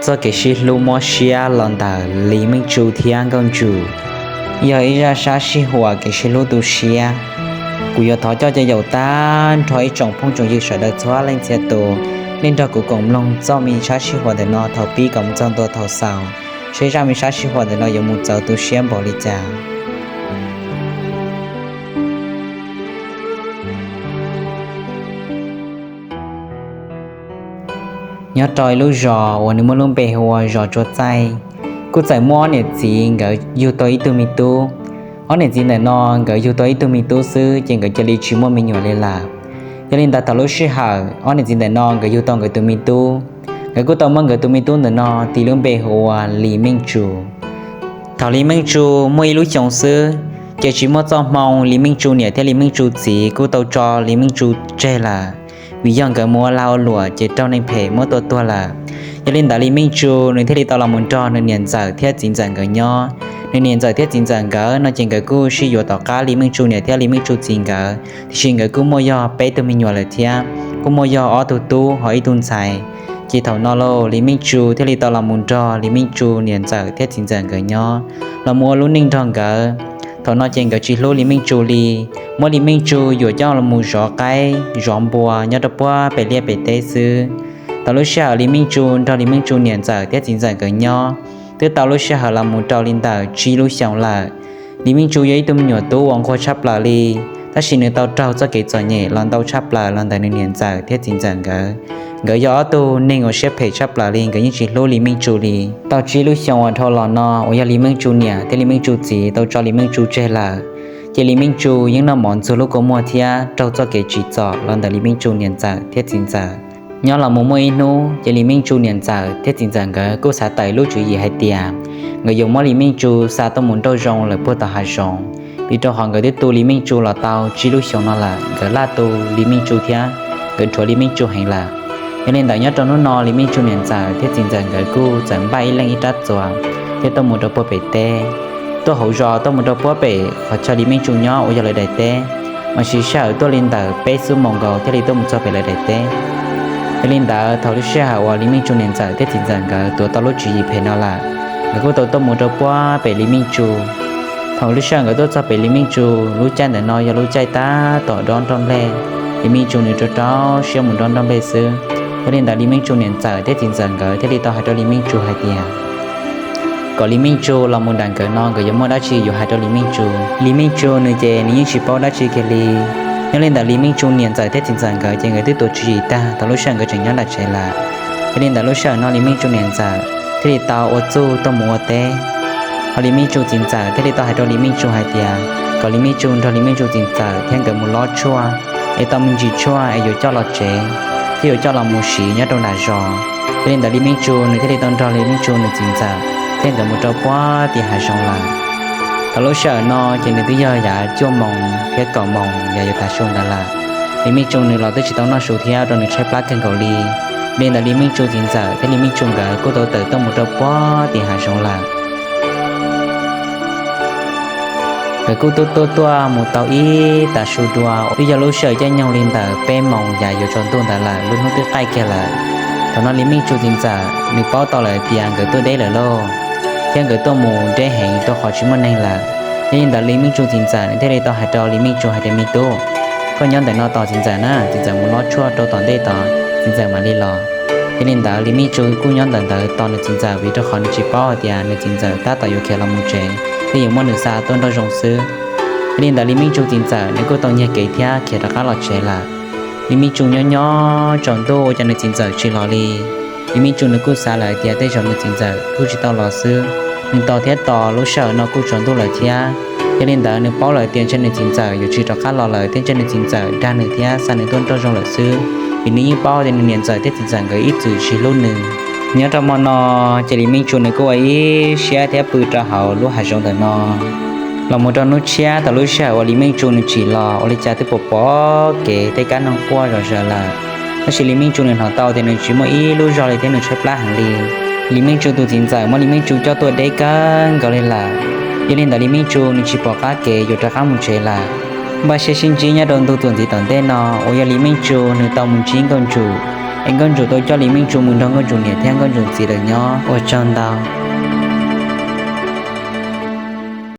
Txoj kev sib hlub mob siab los ntawm Lis Meej Tsu thiab Nkauj Ntsum yog ib zaj sab sij huam kev sib hlub tu siab. Kuv yuav thov coj caw yaum tag nrho ib tsoom phooj tsoom ywg sawv daws txhua leej txhia tus, nej nrog kuv koom mloog txoj me sab sij huam ntawm no thaum pib kom mus txog ntua thaum xaus, seb zaj me sab sij huam ntawm no yuav mus txawv tu siab npaum li cas. Nyob rau ib lub zos uas nws muaj lub npe hu ua zos Tsua Txaij, kuj txawm muaj ob niam txiv nkawd yug tau ib tug me tub. Ob niam txiv ntawm no nkawd yug tau ib tug me tub xwb ces nkawd cia li tsis muaj me nyuam li lawm. Yog li ntawd thaum lub sij hawm ob niam txiv ntawm no nkawd yug tau nkawd tus me tub, nkawd kuj tau muab nkawd tus me tub ntawm no tis lub npe hu ua Lis Meej Tsu. Thaum Lis Meej Tsu muaj ib lub xyoos xwb, ces tsis muaj txoj hmoo Lis Meej Tsu niam thiab Lis Meej Tsu txiv kuj tau tso Lis Meej Tsu tseg lawm, vim yog nkawd mus ua lag ua luam ces raug neeg phem muab tua tuag lawm. Yog li ntawd Lis Meej Tsu nws thiaj li tau los mus nrog nws niam ntxawm thiab txiv ntxawm nkawd nyob. Nws niam ntxawm thiab txiv ntxawm nkawd no ces nkawd kuj sib yuav tom qab Lis Meej Tsu niam thiab Lis Meej Tsu txiv nkawd, tiam sis nkawd kuj muaj yog peb tug me nyuam lawm thiab, kuj muaj yog ob tug tub ho ib tug ntxhais. Ces thaum no lauj Lis Meej Tsu thiaj li tau los mus nrog Lis Meej Tsu niam ntxawm thiab txiv ntxawm nkawd nyob, los mus ua lub neej nrog nkawd. Thaum no ces nkawd tsis hlub Lis Meej Tsu li, muab Lis Meej Tsu yuam coj los mus zov qaib zov npua nyob rau puag pem liaj pem teb xwb. Thaum lub sij hawm Lis Meej Tsu nrog Lis Meej Tsu niam ntxawm thiab txiv ntxawm nkawd nyob twb tau lub sij hawm los mus rau li ntawm tsib lub xyoos lawm. Lis Meej Tsu yog ib tug me nyuam tub uas nquag tshaj plaws li, tab sis nws tau raug txoj kev txom nyem los ntau tshaj plaws los ntawm nws niam ntxawm thiab txiv ntxawm nkawd. Nkawd yog ob tug neeg uas siab phem tshaj plaws li, nkawd yeej tsis hlub Lis Meej Tsu li. Tau tsib lub xyoos uas dhau los no uas yog Lis Meej Tsu niam thiab Lis Meej Tsu txiv tau tso Lis Meej Tsu tseg lawm, ces Lis Meej Tsu yeej noj mov ntxuag lub kua muag thiab raug txoj kev tsim txom los ntawm Lis Meej Tsu niam ntxawm thiab txiv ntxawm. Nyob los mus muaj ib hnub ces Lis Meej Tsu niam ntxawm thiab txiv ntxawm nkawd kuj xav tawm lub tswv yim hais tias nkawd yuav muab Lis Meej Tsu xa tuaj mus nrauj zoo lawm puag tom hav zoov, vim rau qhov nkawd twb tu Lis Meej Tsu los tau tsib lub xyoos no lawm, nkawd laj tu Lis Meej Tsu thiab nkawd dhuav Lis Meej Tsu heev lawm. Yog li ntawd nyob rau hnub no Lis Meej Tsu niam ntxawm thiab txiv ntxawm nkawd kuj txawm npaj ib leeg ib rab txuas thiab tuaj mus rau puag pem teb, tuaj hauv zos tuaj mus rau puag pem qhov chaw Lis Meej Tsu nyob uas yog lawv daim teb, mas sis sij hawm tuaj li ntawm peb xuab moos nkaus thiaj li tuaj mus txog pem lawv daim teb. Yog li ntawd thaum lub sij hawm uas Lis Meej Tsu niam ntxawm thiab txiv ntxawm nkawd tuav tau lub tswv yim phem no lawm, nkawd kuj tau tuaj mus rau puag pem Lis Meej Tsu. Thaum lub sij hawm nkawd tuaj txog pem Lis Meej Tsu, lub caij ntawm no yog lub caij tab tom dob nroj nplej, Lis Meej Tsu nws rau rau siab mus dob nroj nplej xwb. Yog li ntawd Lis Meej Tsu niam ntxawm thiab txiv ntxawm nkawd thiaj li tau hais rau Lis Meej Tsu hais tias kom Lis Meej Tsu los mus nram nkawd no nkawd yuav muaj dab tsi yuav hais rau Lis Meej Tsu. Lis Meej Tsu nws ces nws yeej tsis paub dab tsi kiag li. Nyob li ntawd Lis Meej Tsu niam ntxawm thiab txiv ntxawm nkawd ces nkawd twb tuav tswv yim tag thaum lub sij hawm nkawd tseem nyob nram tsev lawm. Yog li ntawd lub sij hawm no Lis Meej Tsu niam ntxawm thiaj li tau ua txuj tuaj mus ua teb. Ho Lis Meej Tsu txiv ntxawm thiaj li tau hais rau Lis Meej Tsu hais tias kom Lis Meej Tsu nrog Lis Meej Tsu txiv ntxawm thiab nkawd mus lob tshuaj, es tau me ntsis tshuaj es yuav coj los tsev thiab yuav coj los mus siv nyob rau nram zos. Yog li ntawd Lis Meej Tsu nws thiaj li tau nrog Lis Meej Tsu nws txiv ntxawm thiab nkawd mus rau puag tim hav zoov lawm. Thaum lub sij hawm no ces nws twb yog yav cuaj moos thiab kaum moos yav yuav tav su ntawd lawm. Lis Meej Tsu nws los twb tsis tau noj su thiab rau nws tshaib plab kawg nkaus li. Li ntawd Lis Meej Tsu txiv ntxawm thiab Lis Meej Tsu nkawd kuj tau tawm tuaj mus rau puag tim hav zoov lawm. Nkawd kuj tuaj tuaj tuaj mus tau ib tav su dua, twb yog lub sij hawm caij nyoog li ntawm peb moos yav yuav tsaus ntuj ntawd lawm, lub hnub twb qaij kiag lawm. Thaum no Lis Meej Tsu txiv ntxawm nws paub tau lawm tias nkawd tuaj deb lawm lauj, thiab nkawd tuaj mus deb heev rau qhov tsis muaj neeg lawm. Yog li ntawd Lis Meej Tsu txiv ntxawm nws thiaj li tau hais rau Lis Meej Tsu hais tias, me tub, koj nyob ntawm no tos txiv ntxawm na, txiv ntxawm mus lob tshuaj rau tom ntej tos, txiv ntxawm mam li los. Yog li ntawd Lis Meej Tsu kuj nyob ntawm ntawd tos nws txiv ntxawm vim rau qhov nws tsis paub hais tias nws txiv ntxawm tab tom yuav khiav los mus tsev, thiab yuav muab nws xa tuaj nrauj zoo xwb. Yog li ntawd Lis Meej Tsu txiv ntxawm nws kuj tau nyiag kev thiab khiav rov qab los tsev lawm. Lis Meej Tsu nyob nyob tsaus ntuj ua cas nws txiv ntxawm tsis los li. Lis Meej Tsu nws kuj xav lawm tias tej zaum nws txiv ntxawm kuj tsis tau los xwb. Nws tos thiab tos lub sij hawm no kuj tsaus ntuj lawm thiab. Yog li ntawd nws paub lawm tias ntshe nws txiv ntxawm yuav tsis rov qab los lawm thiab ntshe nws txiv ntxawm dag nws thiab xa nws tuaj nrauj zoo lawm xwb, vim nws yeej paub tias nws niam ntxawm thiab txiv ntxawm nkawd ib txwm tsis hlub nws. Nyob rau hmo no ces Lis Meej Tsu nws kuj ua ib siab thiab pw rau hauv lub hav zoov ntawm no. Los mus rau hnub tshiab thaum lub sij hawm uas Lis Meej Tsu nws tsim los ua li cas twb pom pom kev tej kab noog quaj zom zaws lawm. Tab sis Lis Meej Tsu nws hnov tau tias nws tsis muaj ib lub zog li thiab nws tshaib plab heev li. Lis Meej Tsu tus txiv ntxawm muab Lis Meej Tsu coj tuaj deb kawg nkaus li lawm. Yog li ntawd Lis Meej Tsu nws tsis pom qab kev yuav rov qab mus tsev lawm. Npaj siab sib ntsib nyob rau ntu txuas ntxiv tom ntej no uas yog Lis Meej Tsu nws tau mus ntsib Nkauj Ntsum, es Nkauj Ntsuag tau coj Lis Meej Tsu mus nrog Nkauj Ntsuag niam thiab Nkauj Ntsuag txiv lawv nyob. Ua tsaug ntau.